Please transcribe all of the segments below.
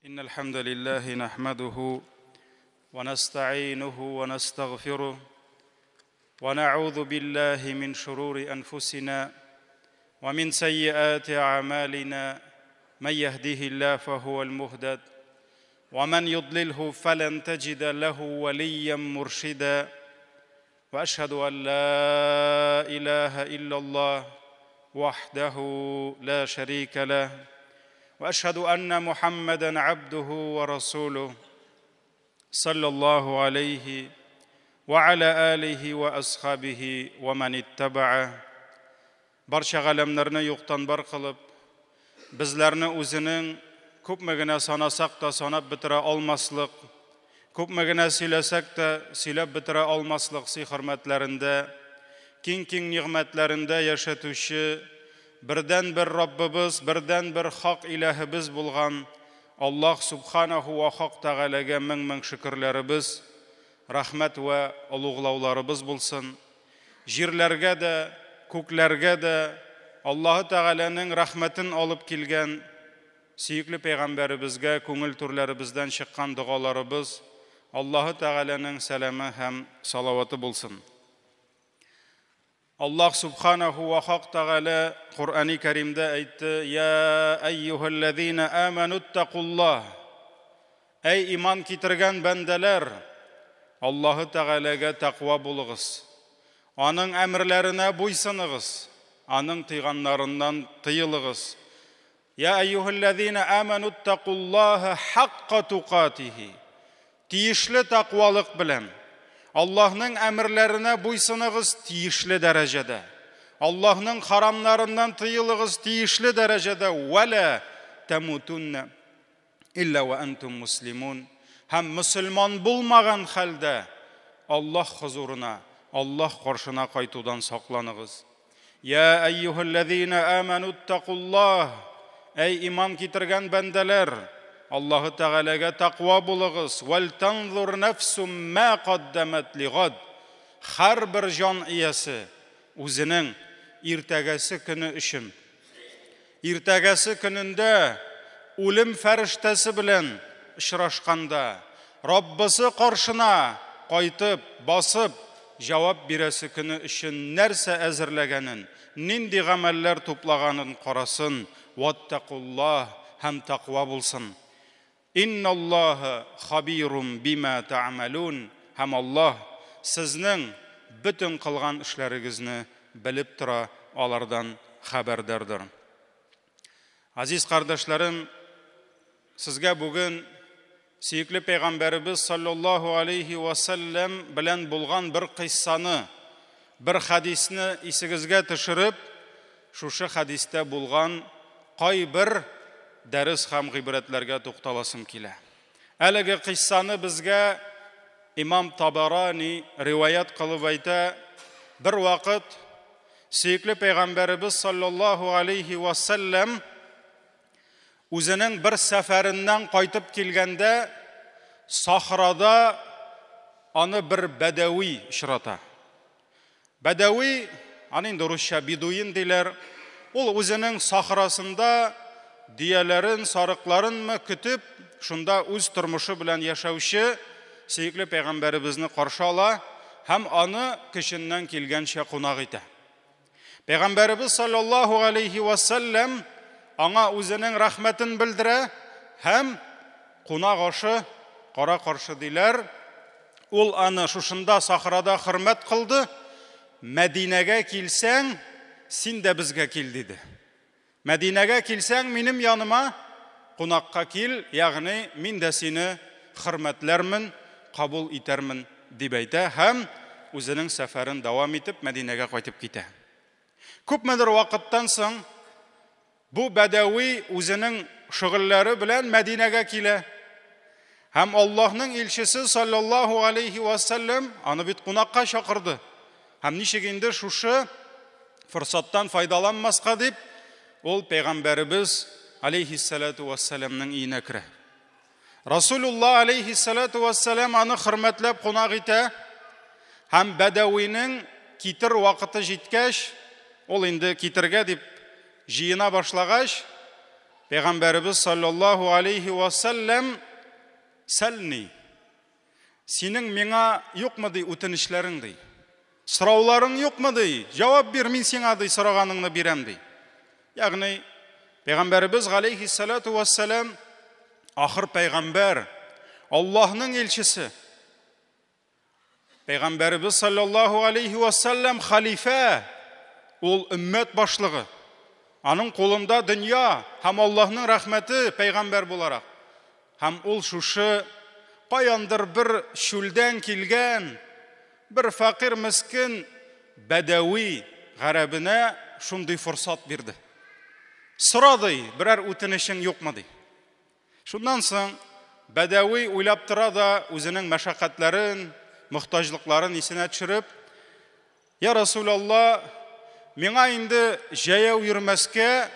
إن الحمد لله نحمده ونستعينه ونستغفره ونعوذ بالله من شرور أنفسنا ومن سيئات أعمالنا من يهده الله فهو المهتد ومن يضلله فلن تجد له وليا مرشدا وأشهد أن لا إله إلا الله وحده لا شريك له وأشهد أن محمدا عبده ورسوله صلى الله عليه وعلى آله وأصحابه ومن اتبعه. Барча галәмнәрне юктан бар кылып, безләрне үзенең күпме генә санасак та санап бетерә алмаслык, күпме генә сөйләсәк тә сөйләп бетерә алмаслык сый-хөрмәтләрендә, киң-киң нигъмәтләрендә яшәтүче бердән-бер Раббыбыз, бердән-бер хак иләһебез булган Аллаһ Субханаху ва Хак Тәгаләгә мең-мең шөкерләребез, рәхмәт вә олуглауларыбыз булсын. Җирләргә дә, күкләргә дә Аллаһы Тәгаләнең рәхмәтен алып килгән сөекле пәйгамбәребезгә күңел түрләребездән чыккан догаларыбыз, Аллаһы Тәгаләнең сәламе һәм салаваты булсын. Аллаһ Субханаху ва Хак Тәгалә Коръәни Кәримдә әйтте: "Я әйюһәлләзина амануттакуллаһ". Әй иман китергән бәндәләр, Аллаһы Тәгаләгә тәкъва булыгыз. Аның әмерләренә буйсыныгыз, аның тыйганнарыннан тыелыгыз. Я әйюһәлләзина амануттакуллаһа хакка тукатихи. Тиешле тәкъвалык белән Аллаһның әмерләренә буйсыныгыз тиешле дәрәҗәдә. Аллаһның харамнарыннан тыелыгыз тиешле дәрәҗәдә. Вәлә тәмутунна илля ва антум муслимун. Һәм мөселман булмаган хәлдә Аллаһ хузурына, Аллаһ каршына кайтудан сакланыгыз. Я әйюһәлләзина амануттакуллаһ. Әй иман китергән бәндәләр, Аллаһы Тәгаләгә тәкъва булыгыз. Вәл танзур нәфсум ма каддамат лигад. Һәрбер җан иясе үзенең иртәгәсе көне өчен, иртәгәсе көнендә үлем фәрештәсе белән очрашканда, Раббысы каршына кайтып, басып, җавап бирәсе көне өчен нәрсә әзерләгәнен, нинди гамәлләр туплаганын карасын. Ваттакуллаһ һәм тәкъва булсын. Инналлаһа хабирум бима та'малун. Һәм Аллаһ сезнең бөтен кылган эшләрегезне белеп тора, алардан хәбәрдардыр. Азиз кардәшләрем, сезгә бүген сөекле пәйгамбәребез саллаллаһу алейхи ва саллям белән булган бер кыйссаны, бер хәдисне исегезгә төшереп, шушы хәдистә булган кайбер дәрес һәм гыйбрәтләргә тукталасым килә. Әлеге кыйссаны безгә имам Табарани риваят кылып әйтә. Бер вакыт сөекле пәйгамбәребез саллаллаһу алейхи ва саллям үзенең бер сәфәреннән кайтып килгәндә сахрада аны бер бәдәви очрата. Бәдәви, аны инде русча бедуин диләр, ул үзенең сахрасында дөяләрен, сарыкларынмы көтеп, шунда үз тормышы белән яшәүче сөекле пәйгамбәребезне каршы ала һәм аны көченнән килгәнчә кунак итә. Пәйгамбәребез саллаллаһу алейхи ва саллям аңа үзенең рәхмәтен белдерә һәм кунак ашы кара каршы диләр. Ул аны шушында сахрада хөрмәт кылды. Мәдинәгә килсәң, син дә безгә кил диде. Мәдинәгә килсәң, минем яныма кунакка кил, ягъни мин дә сине хөрмәтләрмен, кабул итәрмен дип әйтә һәм үзенең сәфәрен дәвам итеп Мәдинәгә кайтып китә. Күпмедер вакыттан соң бу бәдәви үзенең шөгыльләре белән Мәдинәгә килә. Һәм Аллаһның илчесе саллаллаһу алейхи ва саллям аны бит кунакка чакырды. Һәм ничек инде шушы форсаттан файдаланмаска дип, ул пәйгамбәребез алейхиссалату вассаламның өенә керә. Расулуллаһ алейхиссалату вассалам аны хөрмәтләп кунак итә һәм бәдәвинең китер вакыты җиткәч, ул инде китергә дип җыена башлагач, Пәйгамбәребез саллаллаһу алейхи ва саллям: "Сәлни, синең миңа юкмы, ди, үтенечләрең, ди? Сорауларың юкмы, ди? Җавап бир, мин сиңа, ди, сораганыңны бирәм, ди." Ягъни Пәйгамбәребез галәйһиссалату вассалам ахыр пәйгамбәр, Аллаһның илчесе. Пәйгамбәребез саллаллаһу алейхи вассалам халифә, ул өммәт башлыгы. Аның кулында дөнья һәм Аллаһның рәхмәте пәйгамбәр буларак. Һәм ул шушы каяндыр бер чүлдән килгән бер фәкыйрь мескен бәдәви гарәбенә шундый форсат бирде. Сора, ди, берәр үтенечең юкмы, ди. Шуннан соң бәдәви уйлап тора да үзенең мәшәкатьләрен, мохтаҗлыкларын исенә төшереп: "Я Расулалла, миңа инде җәяү йөрмәскә,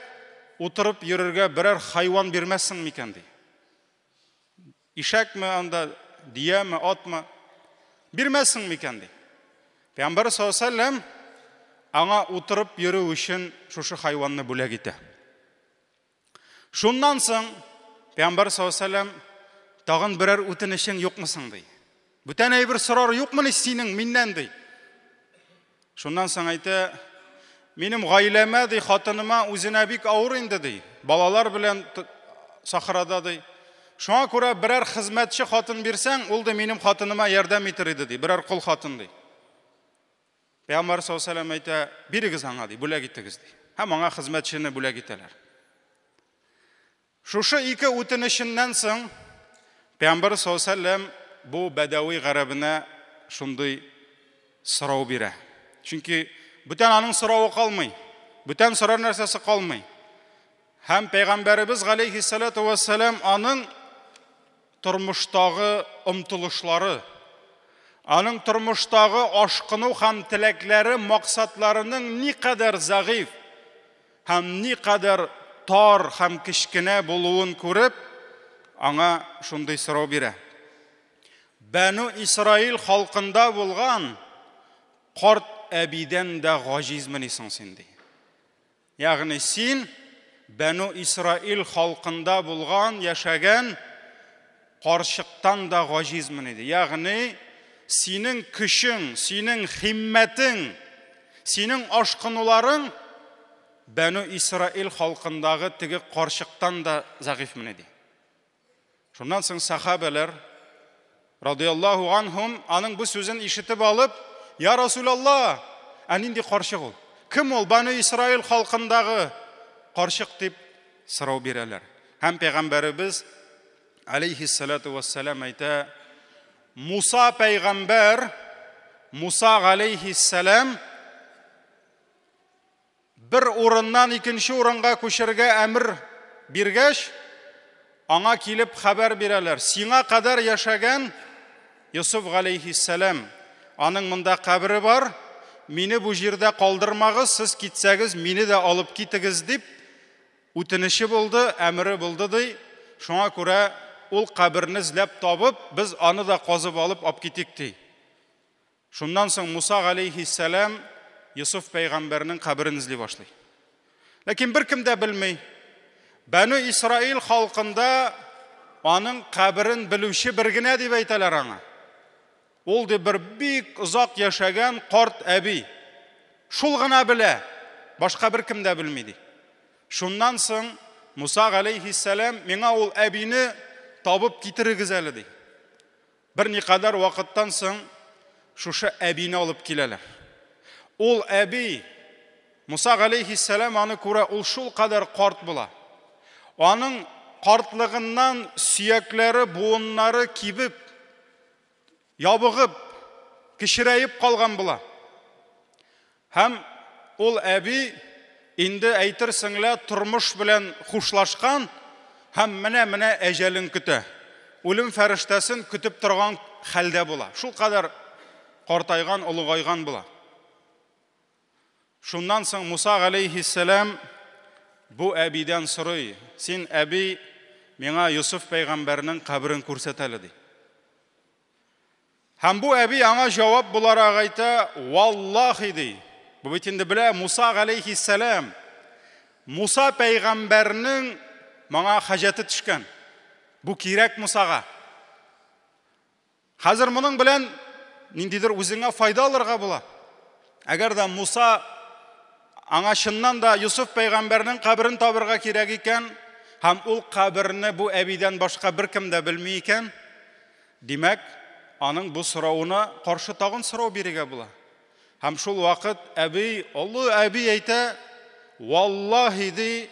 утырып йөрергә берәр хайван бирмәссең микән?" ди. Ишәкме анда, дияме, атмы? Бирмәссең микән, ди. Пәйгамбәр саллаллаһу алейһи вәсәлләм аңа утырып йөрү өчен шушы хайванны бүләк итә. Шуннан соң Пәйгамбәр саллаллаһу алейһи вәсәлләм: "Тагын берәр үтенечең юкмы соң?" ди. "Бүтән әйбер сорар юкмыни синең миннән?" ди. Шуннан соң әйтә: "Минем гаиләмә, ди, хатыныма үзенә бик авыр инде, ди. Балалар белән сахрада, ди. Шуңа күрә берәр хезмәтче хатын бирсәң, ул, ди, минем хатыныма ярдәм итер иде, ди. Берәр кол хатын, ди." Пәйгамбәр саллаллаһу алейһи вәсәлләм әйтә: "Бирегез аңа, ди, бүләк итегез, ди." Һәм аңа хезмәтчене бүләк итәләр. Шушы ике үтенеченнән соң Пәйгамбәр саллаллаһу алейһи вәсәлләм бу бәдәви гарәбенә шундый сорау бирә. Чөнки бүтән аның соравы калмый, бүтән сорар нәрсәсе калмый. Һәм Пәйгамбәребез галәйһиссалату вәссәлам аның тормыштагы омтылышлары, аның тормыштагы ашкыну һәм теләкләре, максатларының никадәр зәгыйфь һәм никадәр тар һәм кечкенә булуын күреп, аңа шундый сорау бирә. Бәну Исраил халкында булган карт әбидән дә гаҗизмени соң син, ди. Ягъни син Бәну Исраил халкында булган, яшәгән карчыктан да гаҗизмени, ди. Ягъни синең көчең, синең химмәтең, синең ашкынуларың Бәну Исраил халкындагы теге карчыктан да зәгыйфьмени, ди. Шуннан соң сахабәләр радияллаһу анһум аның бу сүзен ишетеп алып: "Я Расулалла, ә нинди карчык ул? Кем ул Бәну Исраил халкындагы карчык?" дип сорау бирәләр. Һәм пәйгамбәребез алейхиссалату вассалам әйтә: "Муса пәйгамбәр, Муса алейхиссалам бер урыннан икенче урынга күчәргә әмер биргәч, аңа килеп хәбәр бирәләр. Сиңа кадәр яшәгән Йосыф галәйһиссәлам, аның монда кабере бар, мине бу җирдә калдырмагыз, сез китсәгез, мине дә алып китегез, дип үтенече булды, әмере булды, ди. Шуңа күрә ул каберне эзләп табып, без аны да казып алып алып китик, ди. Шуннан соң Муса галәйһиссәлам Йосыф пәйгамбәрнең каберен эзли башлый. Ләкин беркем дә белми. Бәну Исраил халкында аның каберен белүче бер генә дип әйтәләр аңа. Ул ди бер бик озак яшәгән карт әби. Шул гына белә, башка беркем дә белми, ди. Шуннан соң Муса галәйһиссәлам: "Миңа ул әбине табып китерегез әле", ди. Бер никадәр вакыттан соң шушы әбине алып киләләр. Ул әби, Муса галәйһиссәлам аны күрә, ул шул кадәр карт була. Аның картлыгыннан сөякләре, буыннары кибеп, ябыгып, кечерәеп калган була. Һәм ул әби инде әйтерсең лә тормыш белән хушлашкан һәм менә-менә әҗәлен көтә. Үлем фәрештәсен көтеп торган хәлдә була. Шул кадәр картайган, олыгайган була. Шуннан соң Муса галәйһиссәлам бу әбидән сорый: "Син, әби, миңа Йосыф пәйгамбәрнең каберен күрсәт әле", ди. Һәм бу әби аңа җавап буларак әйтә: "Валлахи", ди. Бу бит инде белә Муса галәйһиссәлам. Муса пәйгамбәрнең моңа хаҗәте төшкән. Бу кирәк Мусага. Хәзер моның белән ниндидер үзеңә файда алырга була. Әгәр дә Муса аңа чыннан да Йосыф пәйгамбәрнең каберен табырга кирәк икән, һәм ул каберне бу әбидән башка беркем дә белми икән, димәк, аның бу соравына каршы тагын сорау бирергә була. Һәм шул вакыт әби, олы әби әйтә, валлаһи ди,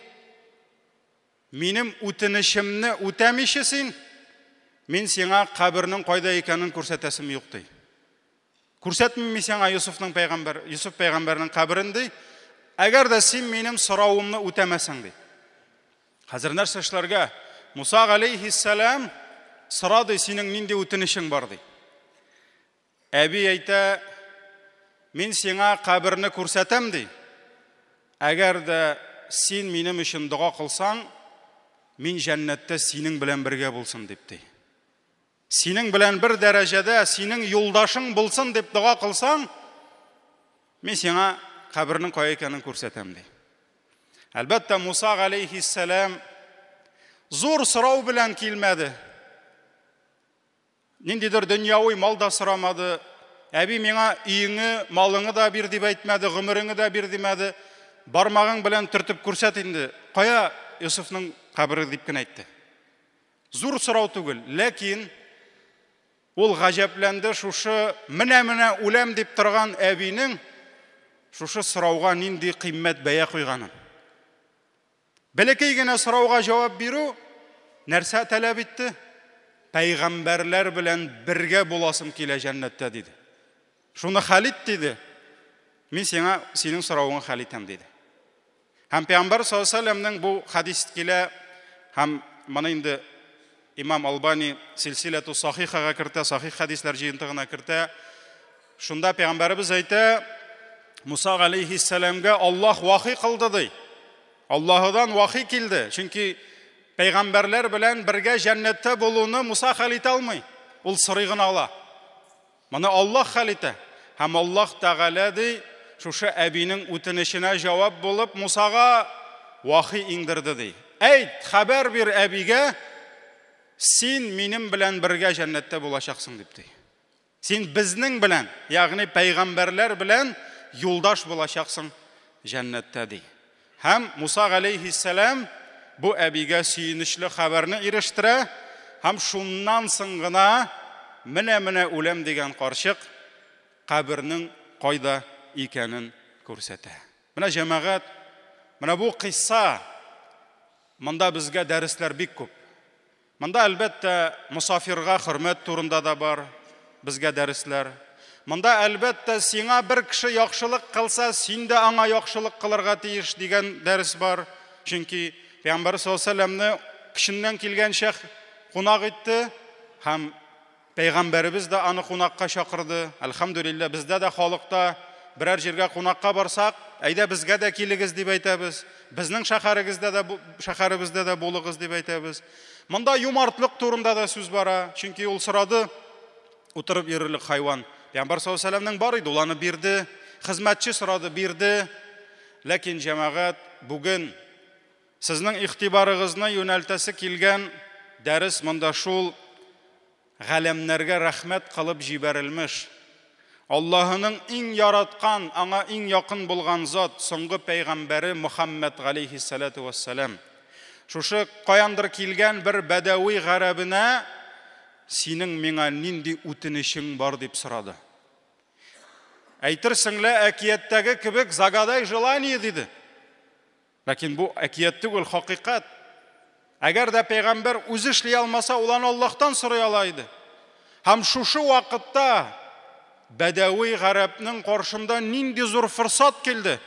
минем үтенечемне үтәмичә син, мин сиңа кабернең кайда икәнен күрсәтәсем юк ди. Күрсәтмим мин сиңа Йосыфның пәйгамбәр, Йосыф пәйгамбәрнең каберен ди. Әгәр дә син минем соравымны үтәмәсәң ди. Хәзер нәрсә эшләргә? Муса галәйһиссәлам сорады, синең нинди үтенечең бар ди. Әби әйтә, мин сиңа каберне күрсәтәм ди. Әгәр дә син минем өчен дога кылсаң, мин җәннәттә синең белән бергә булсын дип ди. Синең белән бер дәрәҗәдә, синең юлдашың булсын дип дога кылсаң, мин сиңа кабернең кая икәнен күрсәтәм ди. Әлбәттә, Муса галәйһиссәлам зур сорау белән килмәде. Ниндидер дөньяви мал да сорамады. Әби миңа өеңе, малыңы да бир дип әйтмәде, гомереңе дә бир димәде. Бармагың белән төртеп күрсәт инде. Кая Йосыфның кабере дип кенә әйтте. Зур сорау түгел, ләкин ул гаҗәпләнде шушы менә-менә үләм дип торган әбинең шушы сорауга нинди кыйммәт бәя куйганын. Бәләкәй генә сорауга җавап бирү нәрсә таләп итте? Пәйгамбәрләр белән бергә буласым килә җәннәттә диде. Шуны хәл ит диде. Мин сиңа синең соравыңны хәл итәм диде. Һәм Пәйгамбәр саллаллаһу алейһи вәсәлләмнең бу хадис килә һәм моны инде Имам Албани Силсиләту Сахихага кертә, сахих хадисләр җыентыгына кертә. Шунда Пәйгамбәребез әйтә, Муса галәйһиссәламгә Аллаһ вахи кылды ди. Аллаһыдан вахи килде. Чөнки пәйгамбәрләр белән бергә җәннәттә булуны Муса хәл итә алмый. Ул сорый гына ала. Моны Аллаһ хәл итә. Һәм Аллаһ Тәгалә ди, шушы әбинең үтенеченә җавап булып Мусага вахи иңдерде ди. Әйт, хәбәр бир әбигә, син минем белән бергә җәннәттә булачаксың дип ди. Син безнең белән, ягъни пәйгамбәрләр белән юлдаш булачаксың җәннәттә ди. Һәм Муса галәйһиссәлам бу әбигә сөенечле хәбәрне ирештерә һәм шуннан соң гына менә-менә үләм дигән карчык кабернең кайда икәнен күрсәтә. Менә җәмәгать, менә бу кыйсса, монда безгә дәресләр бик күп. Монда әлбәттә мосафирга хөрмәт турында да бар безгә дәресләр. Монда әлбәттә сиңа бер кеше яхшылык кылса, син дә аңа яхшылык кылырга тиеш дигән дәрес бар. Чөнки Пәйгамбәр саллаллаһу алейһи вәсәлләмне көченнән килгәнчә кунак итте һәм Пәйгамбәребез дә аны кунакка чакырды. Әлхәмдүлилләһ, бездә дә халыкта берәр җиргә кунакка барсак, әйдә безгә дә килегез дип әйтәбез. Безнең шәһәрегездә дә шәһәребездә дә булыгыз дип әйтәбез. Монда юмартлык турында да сүз бара. Чөнки ул сорады, утырып йөрерлек хайван. Пәйгамбәр саллаллаһу алейһи вәсәлләмнең бар иде, ул аны бирде. Хезмәтче сорады, бирде. Ләкин җәмәгать бүген сезнең игътибарыгызны юнәлтәсе килгән дәрес монда шул галәмнәргә рәхмәт кылып җибәрелмеш. Аллаһының иң яраткан, аңа иң якын булган зат, соңгы пәйгамбәре Мухаммад галәйһиссалату вассалам. Шушы каяндыр килгән бер бәдәви гарәбенә синең миңа нинди үтенечең бар дип сорады. Әйтерсең лә әкияттәге кебек загадай желание диде. Ләкин бу әкият түгел, хакыйкать. Әгәр дә пәйгамбәр үзе эшли алмаса, ул аны Аллаһтан сорый ала иде. Һәм шушы вакытта бәдәви гарәпнең каршында нинди зур форсат килде.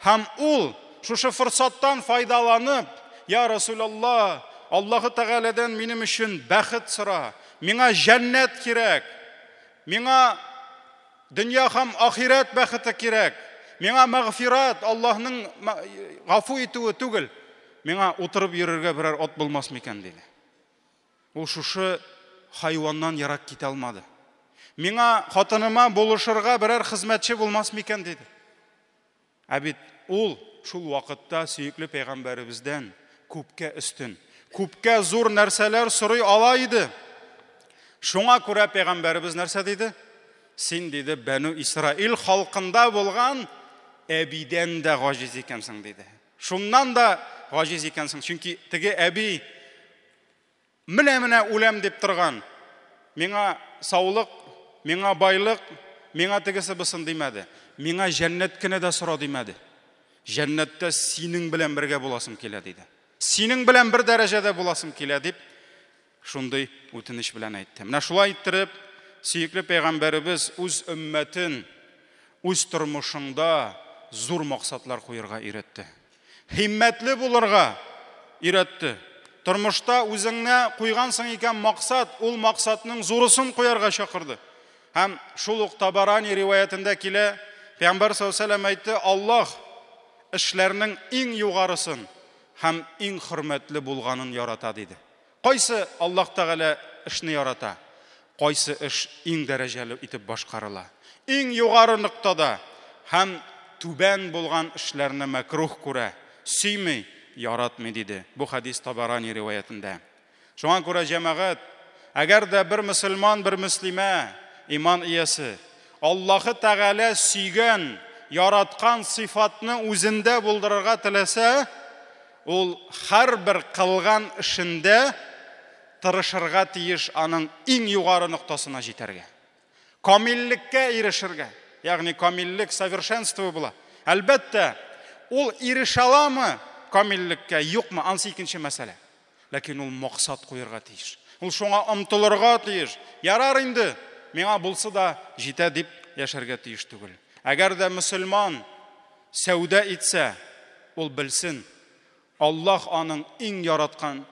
Һәм ул шушы форсаттан файдаланып, я Расулаллаһ, Аллаһы Тәгаләдән минем өчен бәхет сора, миңа җәннәт кирәк, миңа дөнья һәм ахирәт бәхете кирәк, миңа мәгъфират, Аллаһның гафу итүе түгел, миңа утырып йөрергә берәр ат булмас микән диде. Ул шушы хайваннан ерак китә алмады. Миңа хатыныма булышырга берәр хезмәтче булмас микән диде. Ә бит ул шул вакытта сөекле пәйгамбәребездән күпкә өстен, күпкә зур нәрсәләр сорый ала иде. Шуңа күрә пәйгамбәребез нәрсә диде? Син, диде, Бәнү Исраил халкында булган әбидән дә гаҗиз икәнсең, диде. Шуннан да гаҗиз икәнсең, чөнки теге әби менә-менә үләм дип торган. Миңа саулык, миңа байлык, миңа тегесе бусын димәде. Миңа җәннәт кенә дә сора димәде. Җәннәттә синең белән бергә буласым килә, диде. Синең белән бер дәрәҗәдә буласым килә дип шундый үтенеч белән әйтте. Менә шулай иттереп, сөекле пәйгамбәребез үз өммәтен үз тормышында зур максатлар куярга өйрәтте. Һиммәтле булырга өйрәтте. Тормышта үзеңне куйгансың икән максат, ул максатның зурысын куярга чакырды. Һәм шул ук Табарани риваятендә килә, Пәйгамбәр саллаллаһу алейһи ва сәлләм әйтте, Аллаһ эшләрнең иң югарысын һәм иң хөрмәтле булганын ярата, диде. Кайсы Аллаһ Тәгалә эшне ярата? Кайсы эш иң дәрәҗәле итеп башкарыла? Иң югары ноктада һәм түбән булган эшләрне мәкруһ күрә, сөйми, яратмый, диде. Бу хәдис Табарани риваятендә. Шуңа күрә, җәмәгать, әгәр дә бер мөселман, бер мөслимә, иман иясе, Аллаһы Тәгалә сөйгән, яраткан сыйфатны үзендә булдырырга теләсә, ул һәрбер кылган эшендә тырышырга тиеш аның иң югары ноктасына җитәргә. Камиллеккә ирешергә. Ягъни камиллек совершенство була. Әлбәттә, ул ирешә аламы камиллеккә, юкмы, ансы икенче мәсьәлә. Ләкин ул максат куярга тиеш. Ул шуңа омтылырга тиеш. Ярар инде, миңа булсы да җитә дип яшәргә тиеш түгел. Әгәр дә мөселман сәүдә итсә, ул белсен, Аллаһ аның иң яраткан,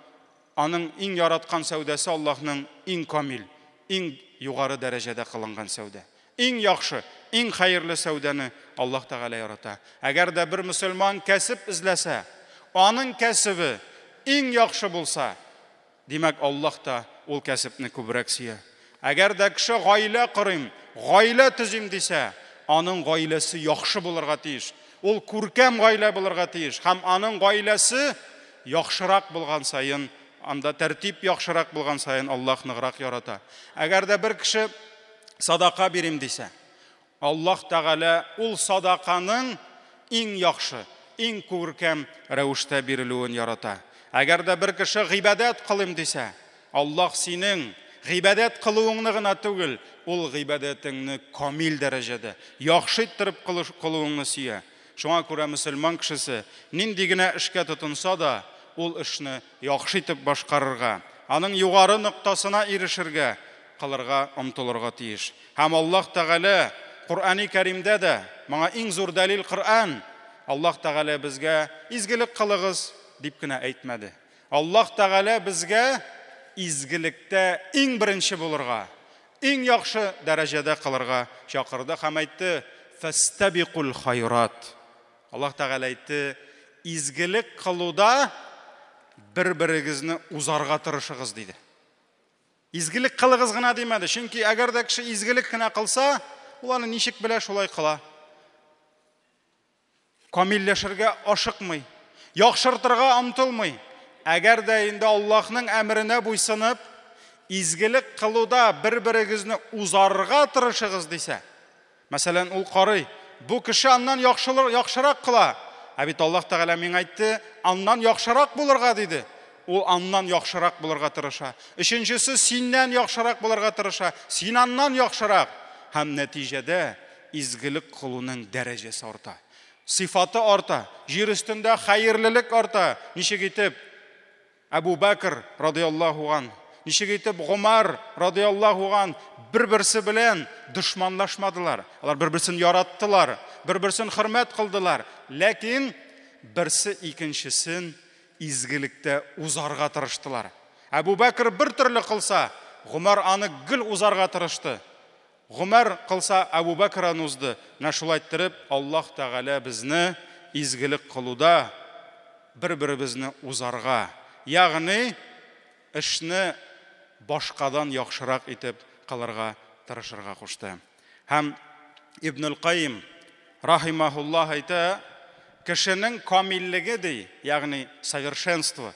аның иң яраткан сәүдәсе Аллаһның иң камил, иң югары дәрәҗәдә кылынган сәүдә. Иң яхшы, иң хәерле сәүдәне Аллаһ Тәгалә ярата. Әгәр дә бер мөселман кәсеп эзләсә, аның кәсебе иң яхшы булса, димәк, Аллаһ та ул кәсепне күбрәк сөя. Әгәр дә кеше гаилә корыйм, гаилә төзим дисә, аның гаиләсе яхшы булырга тиеш. Ул күркәм гаилә булырга тиеш һәм аның гаиләсе яхшырак булган саен, анда тәртип яхшырак булган саен Аллаһ ныграк ярата. Әгәр дә бер кеше садака бирим дисә, Аллаһ Тәгалә ул садаканың иң яхшы, иң күркәм рәвештә бирелүен ярата. Әгәр дә бер кеше гыйбадәт кылыйм дисә, Аллаһ синең гыйбадәт кылуыңны гына түгел, ул гыйбадәтеңне камил дәрәҗәдә, яхшы иттереп кылуыңны сөя. Шуңа күрә мөселман кешесе нинди генә эшкә тотынса да, ул эшне яхшы итеп башкарырга, аның югары ноктасына ирешергә, кылырга омтылырга тиеш. Һәм Аллаһ Тәгалә Коръәни Кәримдә дә, моңа иң зур дәлил Коръән, Аллаһ Тәгалә безгә изгелек кылыгыз дип кенә әйтмәде. Аллаһ Тәгалә безгә изгелектә иң беренче булырга, иң яхшы дәрәҗәдә кылырга чакырды һәм әйтте: "Фәстәбикул хайрат". Аллаһ Тәгалә әйтте: "Изгелек кылуда бер-берегезне узарга тырышыгыз", диде. Изгелек кылыгыз гына димәде, чөнки әгәр дә кеше изгелек кенә кылса, ул аны ничек белә, шулай кыла. Камилләшергә ашыкмый, яхшыртырга омтылмый. Әгәр дә инде Аллаһның әмеренә буйсынып, изгелек кылуда бер-берегезне узарга тырышыгыз дисә, мәсәлән, ул карый, бу кеше аннан яхшырак кыла. Ә бит Аллаһ Тәгалә миңа әйтте, аннан яхшырак булырга диде. Ул аннан яхшырак булырга тырыша. Өченчесе синнән яхшырак булырга тырыша. Син аннан яхшырак. Һәм нәтиҗәдә изгелек кылуның дәрәҗәсе арта. Сыйфаты арта. Җир өстендә хәерлелек арта. Ничек итеп Әбу Бәкр радиаллаһу ан, ничек итеп Гомар радиаллаһу ан бер-берсе белән дошманлашмадылар. Алар бер-берсен яраттылар, бер-берсен хөрмәт кылдылар. Ләкин берсе икенчесен изгелектә узарга тырыштылар. Әбу Бәкр бер төрле кылса, Гомар аны гел узарга тырышты. Гомәр кылса, Әбу Бәкр аны узды. Менә шулай иттереп, Аллаһ Тәгалә безне изгелек кылуда бер-беребезне узарга, ягъни эшне башкадан яхшырак итеп кылырга тырышырга кушты. Һәм Ибнул Кайим рахимахуллаһ әйтә, кешенең камиллеге ди, ягъни совершенство,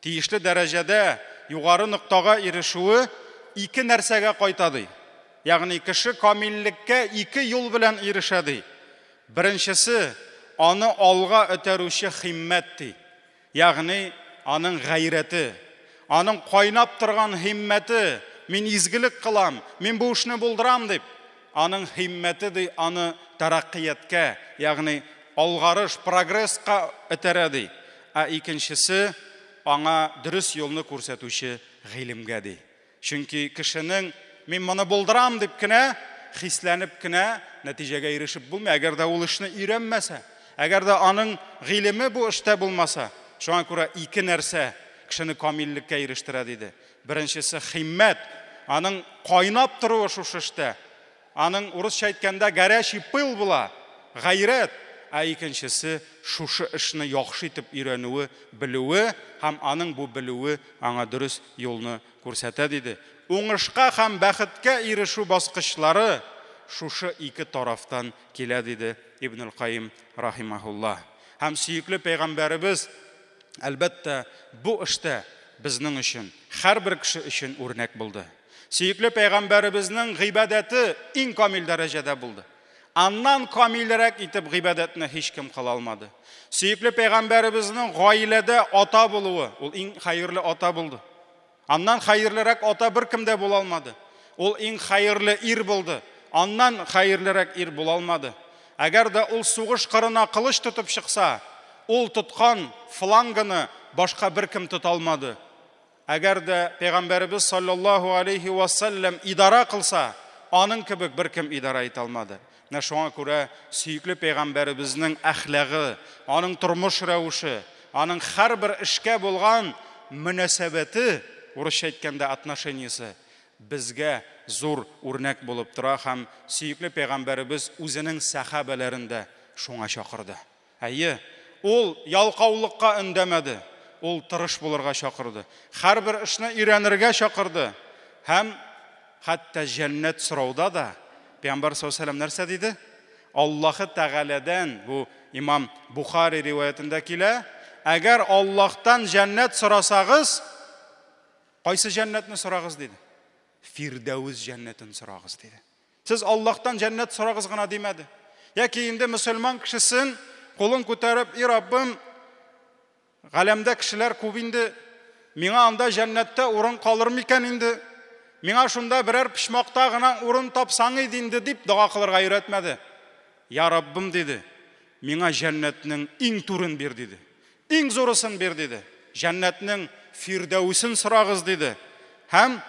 тиешле дәрәҗәдә югары ноктага ирешүе ике нәрсәгә кайта ди. Ягъни кеше камиллеккә ике юл белән ирешә ди. Беренчесе аны алга этәрүче химмәт ди. Ягъни аның гайрәте, аның кайнап торган химмәте, мин изгелек кылам, мин бу эшне булдырам дип, аның химмәте ди аны тәрәккыяткә, ягъни алгарыш, прогресска этәрә ди. Ә икенчесе аңа дөрес юлны күрсәтүче гыйлемгә ди. Чөнки кешенең мин моны булдырам дип кенә, хисләнеп кенә нәтиҗәгә ирешеп булмый. Әгәр дә ул эшне өйрәнмәсә, әгәр дә аның гыйлеме бу эштә булмаса, шуңа күрә ике нәрсә кешене камиллеккә ирештерә диде. Беренчесе химмәт, аның кайнап торуы шушы эштә. Аның урысча әйткәндә горячий пыл була, гайрәт. Ә икенчесе шушы эшне яхшы итеп өйрәнүе, белүе һәм аның бу белүе аңа дөрес юлны күрсәтә диде. Уңышка һәм бәхеткә ирешү баскычлары шушы ике тарафтан килә диде Ибн Каим рахимахуллах. Һәм сөекле пәйгамбәребез әлбәттә бу эштә безнең өчен, һәрбер кеше өчен үрнәк булды. Сөекле пәйгамбәребезнең гыйбадәте иң камил дәрәҗәдә булды. Аннан камилрәк итеп гыйбадәтне һичкем кыла алмады. Сөекле пәйгамбәребезнең гаиләдә ата булуы, ул иң хәерле ата булды. Аннан хәерлерәк ата беркем дә була алмады. Ул иң хәерле ир булды. Аннан хәерлерәк ир була алмады. Әгәр дә ул сугыш кырына кылыч тотып чыкса, ул тоткан флангыны башка беркем тота алмады. Әгәр дә Пәйгамбәребез саллаллаһу алейхи ва саллям идара кылса, аның кебек беркем идара итә алмады. Менә шуңа күрә сөекле пәйгамбәребезнең әхлагы, аның тормыш рәвеше, аның һәрбер эшкә булган мөнәсәбәте, урысча әйткәндә отношениесе, безгә зур үрнәк булып тора һәм сөекле пәйгамбәребез үзенең сәхабәләрен дә шуңа чакырды. Әйе, ул ялкаулыкка өндәмәде, ул тырыш булырга чакырды. Һәрбер эшне өйрәнергә чакырды. Һәм хәтта җәннәт сорауда да Пәйгамбәр саллаллаһу алейһи нәрсә диде? Аллаһы Тәгаләдән, бу имам Бухари риваятендә килә, әгәр Аллаһтан җәннәт сорасагыз, кайсы җәннәтне сорагыз диде? Фирдәүс җәннәтен сорагыз диде. Сез Аллаһтан җәннәт сорагыз гына димәде. Яки инде мөселман кешесен кулын күтәреп, "И Раббым, галәмдә кешеләр күп инде, миңа анда җәннәттә урын калыр микән инде? Миңа шунда берәр почмакта гына урын тапсаң иде инде" дип дога кылырга өйрәтмәде. "Я Раббым" диде, "миңа җәннәтнең иң түрен бир" диде. Иң зурысын бир диде. Җәннәтнең фирдәүсен сорагыз диде. Һәм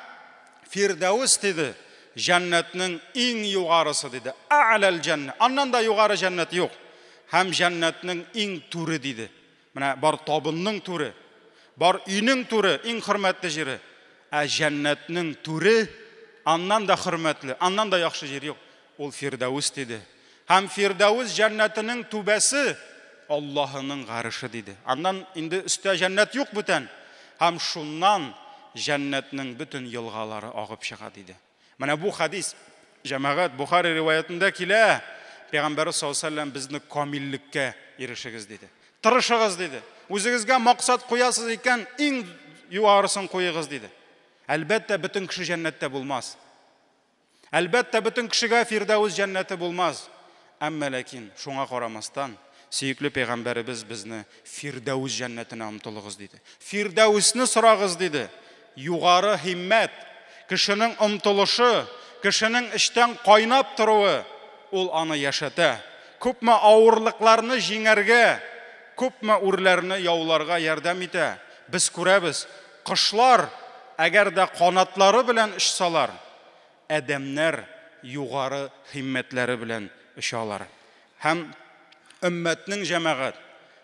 фирдәүс диде, җәннәтнең иң югарысы диде. Ә'ләл җәннә. Аннан да югары җәннәт юк. Һәм җәннәтнең иң түре диде. Менә бар табынның түре, бар өйнең түре, иң хөрмәтле җире. Ә җәннәтнең түре аннан да хөрмәтле, аннан да яхшы җир юк. Ул фирдәүс диде. Һәм фирдәүс җәннәтенең түбәсе Аллаһының гарышы диде. Аннан инде өстә җәннәт юк бүтән. Һәм шуннан җәннәтнең бөтен елгалары агып чыга диде. Менә бу хадис җәмәгать Бухари риваятендә килә. Пәйгамбәр саллаллаһу алейһи вәсәлләм безне камиллеккә ирешегез диде. Тырышыгыз диде. Үзегезгә максат куясыз икән, иң югарысын куегыз диде. Әлбәттә, бөтен кеше җәннәттә булмас. Әлбәттә, бөтен кешегә Фирдәүс җәннәте булмас. Әмма ләкин шуңа карамастан, сөекле пәйгамбәребез безне Фирдәүс җәннәтенә омтылыгыз диде. Фирдәүсне сорагыз диде. Югары һиммәт, кешенең омтылышы, кешенең эчтән кайнап торуы, ул аны яшәтә. Күпме авырлыкларны җиңәргә, күпме үрләрне яуларга ярдәм итә. Без күрәбез, кошлар әгәр дә канатлары белән очсалар, адәмнәр югары һиммәтләре белән очалар. Һәм өммәтнең җәмәгать,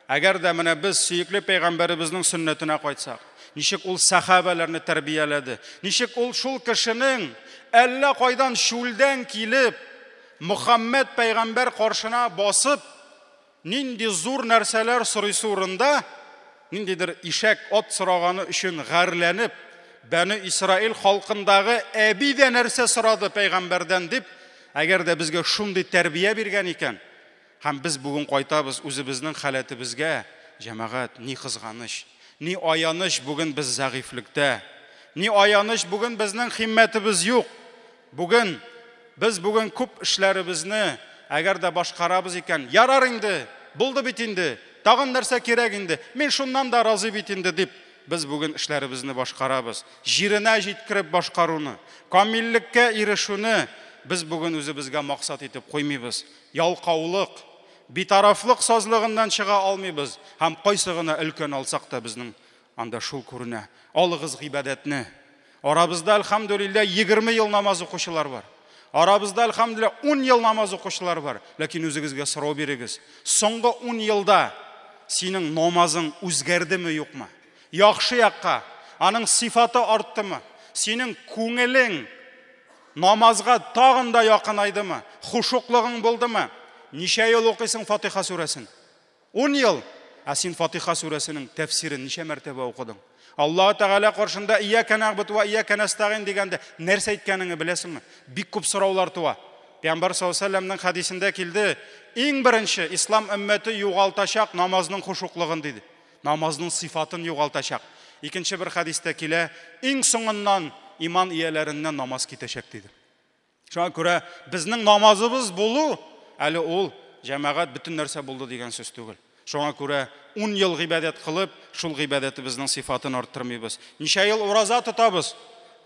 әгәр дә менә без сөекле пәйгамбәребезнең сөннәтенә кайтсак, ничек ул сәхабәләрне тәрбияләде, ничек ул шул кешенең әллә кайдан чүлдән килеп, Мөхәммәд пәйгамбәр каршына басып, нинди зур нәрсәләр сорыйсы урында, ниндидер ишәк ат сораганы өчен гарьләнеп, Бәне Исраил халкындагы әби дә нәрсә сорады пәйгамбәрдән дип, әгәр дә безгә шундый тәрбия биргән икән, Һәм без бүген кайтабыз үзебезнең халәтебезгә. Җәмәгать, ни кызганыч, ни аяныч бүген без зәгыйфьлектә. Ни аяныч бүген безнең химмәтебез юк. Бүген без бүген күп эшләребезне әгәр дә башкарабыз икән, ярар инде, булды бит инде, тагын нәрсә кирәк инде, мин шуннан да разый бит инде дип, без бүген эшләребезне башкарабыз. Җиренә җиткереп башкаруны, камиллеккә ирешүне без бүген үзебезгә максат итеп куймыйбыз. Ялкаулык, битарафлык сазлыгыннан чыга алмыйбыз. Һәм кайсы гына өлкән алсак та безнең анда шул күренә. Алыгыз гыйбадәтне. Арабызда, әлхәмдүлилләһ, 20 ел намаз укучылар бар. Арабызда, әлхәмдүлилләһ, 10 ел намаз укучылар бар. Ләкин үзегезгә сорау бирегез. Соңгы 10 елда синең намазың үзгәрдеме, юкмы? Яхшы якка, аның сифаты арттымы? Синең күңелең намазга тагын да якынайдымы? Хушуклыгың булдымы? Ничә ел укыйсың Фатиха сүрәсен? 10 ел. Ә син Фатиха сүрәсенең тәфсирен ничә мәртәбә укыдың? Аллаһ Тәгалә каршында «Ияка нәгъбуду ва ияка нәстәгыйн» дигәндә нәрсә әйткәнеңне беләсеңме? Бик күп сораулар туа. Пәйгамбәр саллаллаһу алейһи ва сәлләмнең хәдисендә килде: иң беренче ислам өммәте югалтачак намазның хушуклыгын диде. Намазның сифатын югалтачак. Икенче бер хәдистә килә: иң соңыннан иман ияләреннән намаз китәчәк диде. Шуңа күрә безнең намазыбыз булу әле ул җәмәгать бөтен нәрсә булды дигән сүз түгел. Шуңа күрә 10 ел гыйбадәт кылып, шул гыйбадәтебезнең сифатын арттырмыйбыз. Ничә ел ураза тотабыз?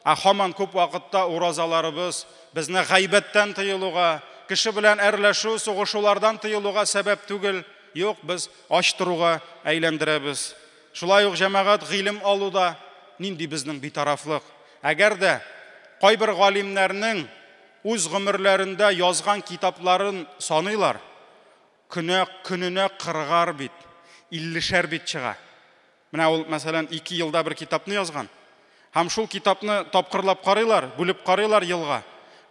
Ә һаман күп вакытта уразаларыбыз безне гайбәттән тыелуга, кеше белән әрләшү, сугышулардан тыелуга сәбәп түгел. Юк, без ач торуга әйләндерәбез. Шулай ук җәмәгать гыйлем алуда нинди безнең битарафлык. Әгәр дә кайбер галимнәрнең үз гомерләрендә язган китапларын саныйлар, көнә көненә 40 бит, 50 бит чыга. Менә ул, мәсәлән, 2 елда бер китапны язган. Һәм шул китапны тапкырлап карыйлар, бүлеп карыйлар елга.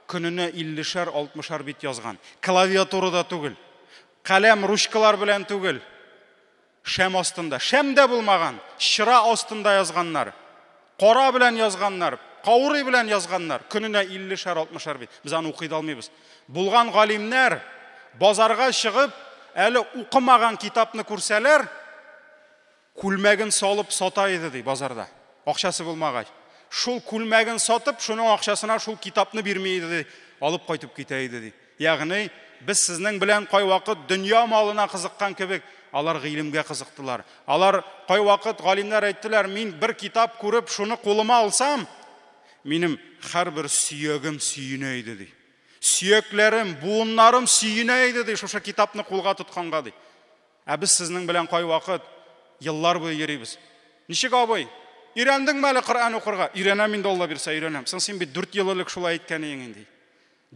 Көненә 50-шәр, 60-шар бит язган. Клавиатурада түгел, каләм, ручкалар белән түгел. Шәм астында, шәм дә булмаган, чыра астында язганнар. Кара белән язганнар, каурый белән язганнар. Көненә 50-шәр, 60-шар бит. Без аны укый да алмыйбыз. Булган галимнәр базарга чыгып, әле укымаган китапны күрсәләр, күлмәген салып сата иде ди базарда. Акчасы булмагач. Шул күлмәген сатып, шуның акчасына шул китапны бирми иде ди, алып кайтып китә иде ди. Ягъни без сезнең белән кайвакыт дөнья малына кызыккан кебек, алар гыйлемгә кызыктылар. Алар кайвакыт галимнәр әйттеләр, мин бер китап күреп, шуны кулыма алсам, минем һәрбер сөягем сөенә иде ди. Сөякләрем, буыннарым сөенә иде ди, шушы китапны кулга тотканга ди. Ә без сезнең белән кайвакыт еллар буе йөрибез. Ничек абый? Өйрәндеңме әле Коръән укырга? Өйрәнәм инде, Алла бирсә, өйрәнәм. Соң син бит 4 ел элек шулай әйткән идең инде.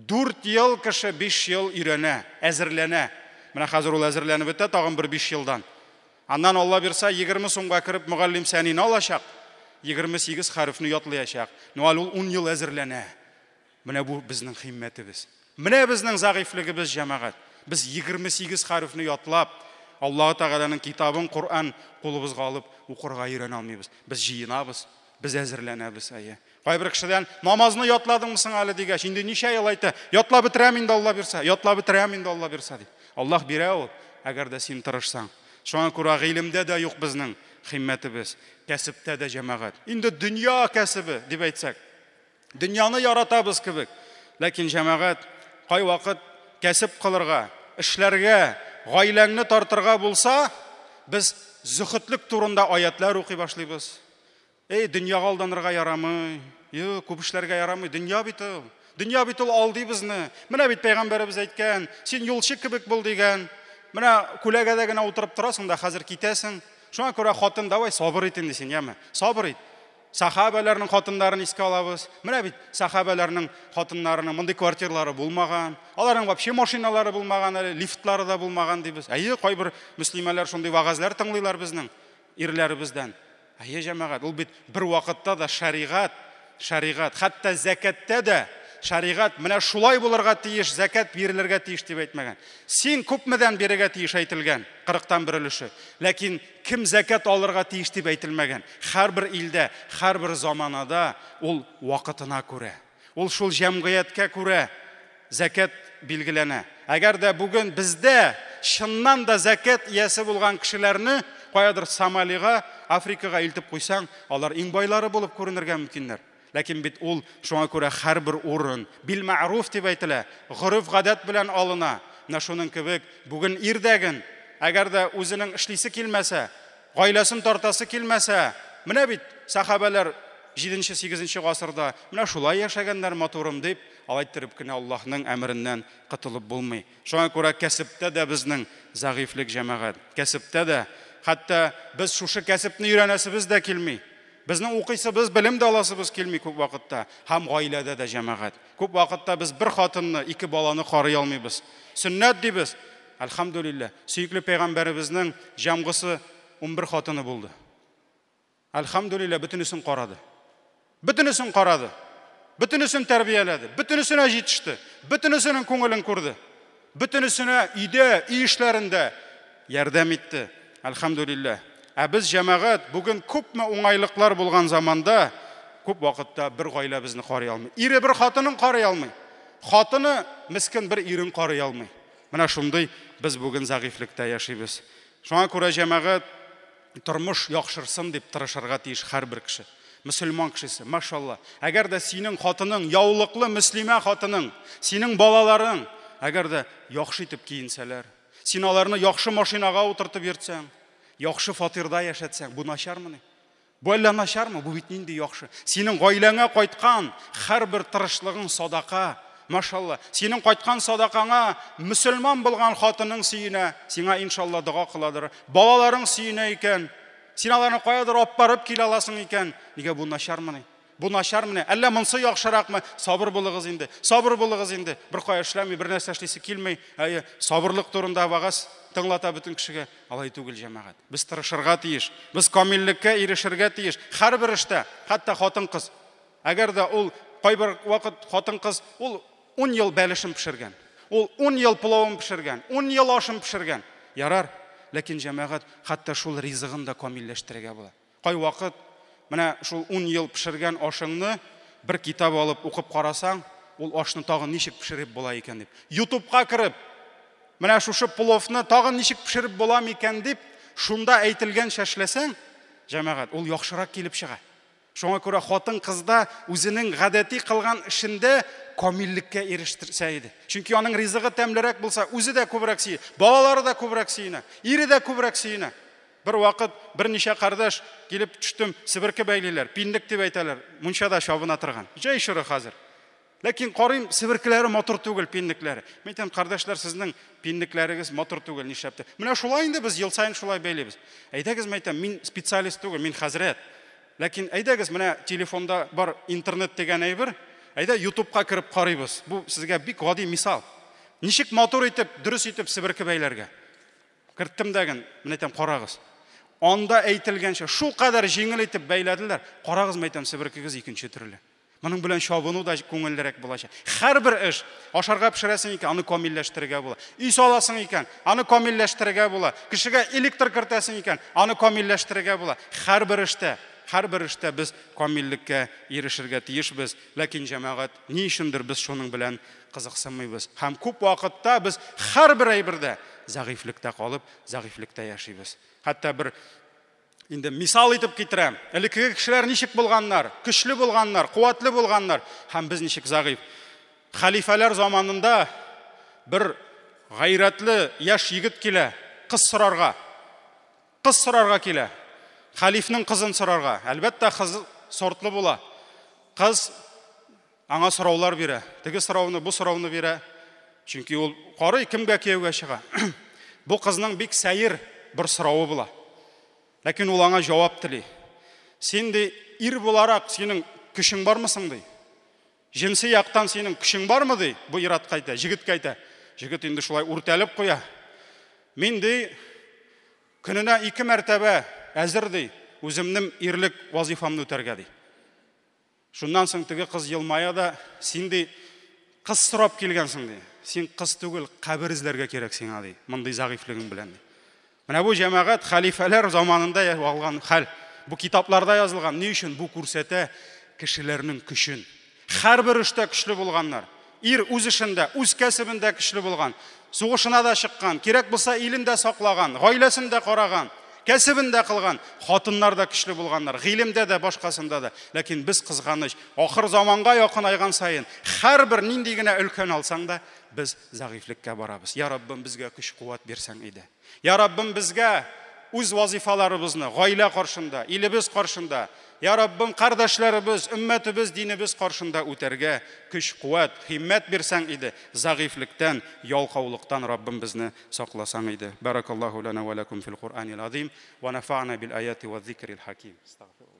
4 ел кеше 5 ел өйрәнә, әзерләнә. Менә хәзер ул әзерләнеп бетә, тагын бер 5 елдан. Аннан Алла бирсә 20 сумга кереп мөгаллим сәнин алачак, 28 хәрефне ятлаячак. Ну әле ул 10 ел әзерләнә. Менә бу безнең химмәтебез. Менә безнең зәгыйфьлегебез, җәмәгать. Без 28 хәрефне ятлап, Аллаһ Тәгаләнең китабын, Коръән кулыбызга алып укырга өйрәнә алмыйбыз. Без җыенабыз, без әзерләнәбез, әйе. Кайбер кешедән намазны ятладыңмы соң әле дигәч, инде ничә ел әйтә, ятлап бетерәм инде Алла бирсә, ятлап бетерәм инде Алла бирсә ди. Аллаһ бирә ул, әгәр дә син тырышсаң. Шуңа күрә гыйлемдә дә юк безнең химмәтебез, кәсептә дә җәмәгать. Инде дөнья кәсебе дип әйтсәк, дөньяны яратабыз кебек. Ләкин җәмәгать кайвакыт кәсеп кылырга, эшләргә, гаиләңне тартырга булса, без зөхетлек турында аятлар укый башлыйбыз. Эй, дөньяга алданырга ярамый. Юк, күп эшләргә ярамый. Дөнья бит ул. Дөнья бит ул алдый безне. Менә бит пәйгамбәребез әйткән, син юлчы кебек бул дигән. Менә күләгәдә генә утырып торасың да хәзер китәсең. Шуңа күрә хатын, давай сабыр ит инде син, яме. Сабыр ит. Сахабәләрнең хатыннарын искә алабыз. Менә бит сахабәләрнең хатыннарының мондый квартиралары булмаган. Аларның вообще машиналары булмаган әле, лифтлары да булмаган дибез. Әйе, кайбер мөслимәләр шундый вагазлар тыңлыйлар безнең ирләребездән. Әйе, җәмәгать, ул бит бер вакытта да шәригать, шәригать, хәтта зәкәттә дә шәригать менә шулай булырга тиеш, зәкәт бирелергә тиеш дип әйтмәгән. Син күпмедән бирергә тиеш әйтелгән, 40-тан бер өлеше. Ләкин кем зәкәт алырга тиеш дип әйтелмәгән. Һәрбер илдә, һәрбер заманада ул вакытына күрә. Ул шул җәмгыятькә күрә зәкәт билгеләнә. Әгәр дә бүген бездә чыннан да зәкят иясе булган кешеләрне каядыр Сомалига, Африкага илтеп куйсаң, алар иң байлары булып күренергә мөмкиннәр. Ләкин бит ул шуңа күрә һәрбер урын бил мәгъруф дип әйтелә, гореф-гадәт белән алына. Менә шуның кебек бүген ирдәген, әгәр дә үзенең эшлисе килмәсә, гаиләсен тартасы килмәсә, менә бит сахабәләр 7-8 гасырда менә шулай яшәгәннәр матурым дип, алай иттереп кенә Аллаһның әмереннән котылып булмый. Шуңа күрә кәсептә дә безнең зәгыйфьлек җәмәгать. Кәсептә дә, хәтта без шушы кәсепне өйрәнәсебез дә килми. Безнең укыйсыбыз, белем дә аласыбыз килми күп вакытта. Һәм гаиләдә дә җәмәгать. Күп вакытта без бер хатынны, ике баланы карый алмыйбыз. Сөннәт дибез. Әлхәмдүлилләһ, сөекле пәйгамбәребезнең җәмгысы 11 хатыны булды. Әлхәмдүлилләһ, бөтенесен карады. Бөтенесен карады. Бөтенесен тәрбияләде. Бөтенесенә җитеште. Бөтенесенең күңелен күрде. Бөтенесенә өйдә, өй эшләрендә ярдәм итте. Әлхәмдүлилләһ. Ә без җәмәгать бүген күпме уңайлыклар булган заманда күп вакытта бер гаилә безне карый алмый. Ире бер хатынын карый алмый. Хатыны мескен бер ирен карый алмый. Менә шундый без бүген зәгыйфьлектә яшибез. Шуңа күрә җәмәгать тормыш яхшырсын дип тырышырга тиеш һәрбер кеше. Мөселман кешесе, машалла. Әгәр дә синең хатының, яулыклы мөслимә хатының, синең балаларың, әгәр дә яхшы итеп киенсәләр, син аларны яхшы машинага утыртып йөртсәң, яхшы фатирда яшәтсәң, бу начармыни? Бу әллә начармы? Бу бит нинди яхшы. Синең гаиләңә кайткан һәрбер тырышлыгың садака. Машалла. Синең кайткан садакаңа мөселман булган хатының сөенә, сиңа иншалла дога кыладыр. Балаларың сөенә икән, син аларны каядыр алып барып килә аласың икән. Нигә бу начармыни? Бу начармыни? Әллә монсы яхшыракмы? Сабыр булыгыз инде. Сабыр булыгыз инде. Бер кая эшләми, бер нәрсә эшлисе килми. Әйе, сабырлык турында вагаз тыңлата бөтен кешегә. Алай түгел, җәмәгать. Без тырышырга тиеш. Без камиллеккә ирешергә тиеш. Һәрбер эштә, хәтта хатын-кыз. Әгәр дә ул кайбер вакыт хатын-кыз ул 10 ел бәлешен пешергән. Ул 10 ел пылавын пешергән, 10 ел ашын пешергән. Ярар, ләкин җәмәгать хәтта шул ризыгын да камилләштерергә була. Кай вакыт менә шул 10 ел пешергән ашыңны бер китап алып укып карасаң, ул ашны тагын ничек пешереп була икән дип. YouTube'ка кереп, менә шушы пловны тагын ничек пешереп була микән дип, шунда әйтелгәнчә эшләсәң, җәмәгать, ул яхшырак килеп чыга. Шуңа күрә хатын-кызда үзенең гадәти кылган эшендә камиллеккә ирештерсә иде. Чөнки аның ризыгы тәмлерәк булса, үзе дә күбрәк сөя, балалары да күбрәк сөенә, ире дә күбрәк сөенә. Бер вакыт берничә кардәш килеп төштем, себерке бәйлиләр, пинлек дип әйтәләр, мунчада чабына торган. Җәй чоры хәзер. Ләкин карыйм, себеркеләре матур түгел, пинлекләре. Мин әйтәм, кардәшләр, сезнең пинлекләрегез матур түгел, нишләптер. Менә шулай инде без ел саен шулай бәйлибез. Әйдәгез, мин әйтәм, мин специалист түгел, мин хәзрәт. Ләкин әйдәгез, менә телефонда бар интернет дигән әйбер, әйдә YouTube'ка кереп карыйбыз. Бу сезгә бик гади мисал. Ничек матур итеп, дөрес итеп себерке бәйләргә? Керттем дәген, менә әйтәм, карагыз. Анда әйтелгәнчә, шул кадәр җиңел итеп бәйләделәр. Карагыз, мен әйтәм, себеркегез икенче төрле. Моның белән чабыну да күңеллерәк булачак. Һәрбер эш, ашарга пешерәсең икән, аны камилләштерергә була. Өй саласың икән, аны камилләштерергә була. Кешегә электр кертәсең икән, аны камилләштерергә була. Һәрбер эштә, һәрбер эштә без камиллеккә ирешергә тиешбез. Ләкин җәмәгать, ни өчендер без шуның белән кызыксынмыйбыз. Һәм күп вакытта без һәрбер әйбердә зәгыйфьлектә калып, зәгыйфьлектә яшибез. Хәтта бер инде мисал итеп китерәм. Элеккеге кешеләр ничек булганнар? Көчле булганнар, куәтле булганнар. Һәм без ничек зәгыйфь. Хәлифәләр заманында бер гайрәтле яшь егет килә, кыз сорарга. Кыз сорарга килә. Хәлифнең кызын сорарга. Әлбәттә, кыз сортлы була. Кыз аңа сораулар бирә. Теге сорауны, бу сорауны бирә. Чөнки ул карый, кемгә кияүгә чыга. Бу кызның бик сәер бер соравы була. Ләкин ул аңа җавап тели. Син ди, ир буларак синең көчең бармы соң ди? Җенси яктан синең көчең бармы ди? Бу ир-атка әйтә, җегеткә әйтә. Җегет инде шулай үртәлеп куя. Мин ди, көненә 2 мәртәбә әзер ди, үземнең ирлек вазифамны үтәргә ди. Шуннан соң теге кыз елмая да, син ди, кыз сорап килгәнсең ди. Син кыз түгел, кабер эзләргә кирәк сиңа ди, мондый зәгыйфьлегең белән ди. Менә бу җәмәгать хәлифәләр заманында алган хәл. Бу китапларда язылган. Ни өчен бу күрсәтә кешеләрнең көчен? Һәрбер эштә көчле булганнар. Ир үз эшендә, үз кәсебендә көчле булган. Сугышына да чыккан, кирәк булса илен дә саклаган, гаиләсен дә караган, кәсебен дә кылган. Хатыннар да көчле булганнар, гыйлемдә дә, башкасында да. Ләкин без кызганыч, ахыр заманга якынайган саен, һәрбер нинди генә өлкән алсаң да, без зәгыйфьлеккә барабыз. Я Раббым, безгә көч-куәт бирсәң иде. Я Раббым, безгә үз вазифаларыбызны гаилә каршында, илебез каршында, Я Раббым, кардәшләребез, өммәтебез, динебез каршында үтәргә көч-куәт, һиммәт бирсәң иде, зәгыйфьлектән, ялкаулыктан Раббым безне сакласаң иде. Баракаллаһу лана ва лакум фил Куръанил азим ва нафа'на бил аяти ва зикрил хаким. Астагфируллаһ.